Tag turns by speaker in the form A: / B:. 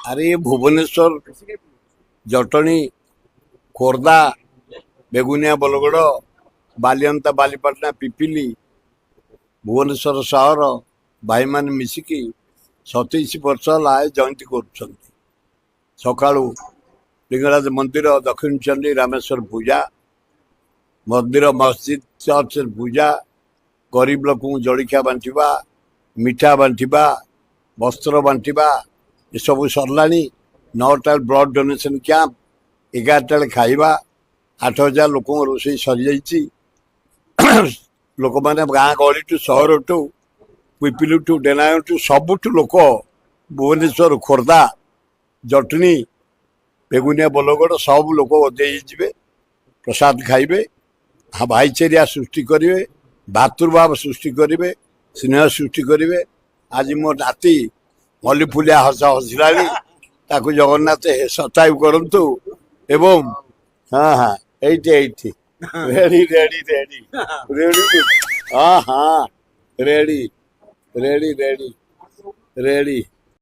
A: ଆରେ, ଏ ଭୁବନେଶ୍ୱର, ଜଟଣୀ, ଖୋର୍ଦ୍ଧା, ବେଗୁନିଆ, ବୋଲଗଡ଼, ବାଲିଅନ୍ତା, ବାଲିପାଟଣା, ପିପିଲି, ଭୁବନେଶ୍ୱର ସହର ଭାଇମାନେ ମିଶିକି 27 ବର୍ଷ ହେଲା ଏ ଜୟନ୍ତୀ କରୁଛନ୍ତି। ସକାଳୁ ଲିଙ୍ଗରାଜ ମନ୍ଦିର, ଦକ୍ଷିଣ ଚଣ୍ଡୀ, ରାମେଶ୍ୱର ପୂଜା, ମନ୍ଦିର, ମସଜିଦ, ଚର୍ଚ୍ଚରେ ପୂଜା, ଗରିବ ଲୋକଙ୍କୁ ଜଳଖିଆ ବାଣ୍ଟିବା, ମିଠା ବାଣ୍ଟିବା, ବସ୍ତ୍ର ବାଣ୍ଟିବା, ଏସବୁ ସରିଲାଣି। 9ଟା ବ୍ଲଡ୍ ଡୋନେସନ୍ କ୍ୟାମ୍ପ, 11ଟା ବେଳେ ଖାଇବା। 8,000 ଲୋକଙ୍କ ରୋଷେଇ ସରିଯାଇଛି। ଲୋକମାନେ ଗାଁ ଗହଳିଠୁ, ସହରଠୁ, ପିପିଲିଠୁ, ଡେଲାଙ୍ଗଠୁ, ସବୁଠୁ ଲୋକ, ଭୁବନେଶ୍ୱର, ଖୋର୍ଦ୍ଧା, ଜଟଣୀ, ବେଗୁନିଆ, ବୋଲଗଡ଼, ସବୁ ଲୋକ ଦେଇଯିବେ, ପ୍ରସାଦ ଖାଇବେ, ଭାଇଚାରିଆ ସୃଷ୍ଟି କରିବେ, ଭାତୃଭାବ ସୃଷ୍ଟି କରିବେ, ସ୍ନେହ ସୃଷ୍ଟି କରିବେ। ଆଜି ମୋ ନାତି ମଲ୍ଲିଫୁଲିଆ ହସ ହସିଲାଣି। ତାକୁ ଜଗନ୍ନାଥ ଶତାୟୁ କରନ୍ତୁ। ଏବଂ ହଁ, ଏଇଠି ଏଇଠି, ରେଡି ରେଡି ରେଡି ରେଡି, ହଁ ହଁ, ରେଡି ରେଡି ରେଡି ରେଡି।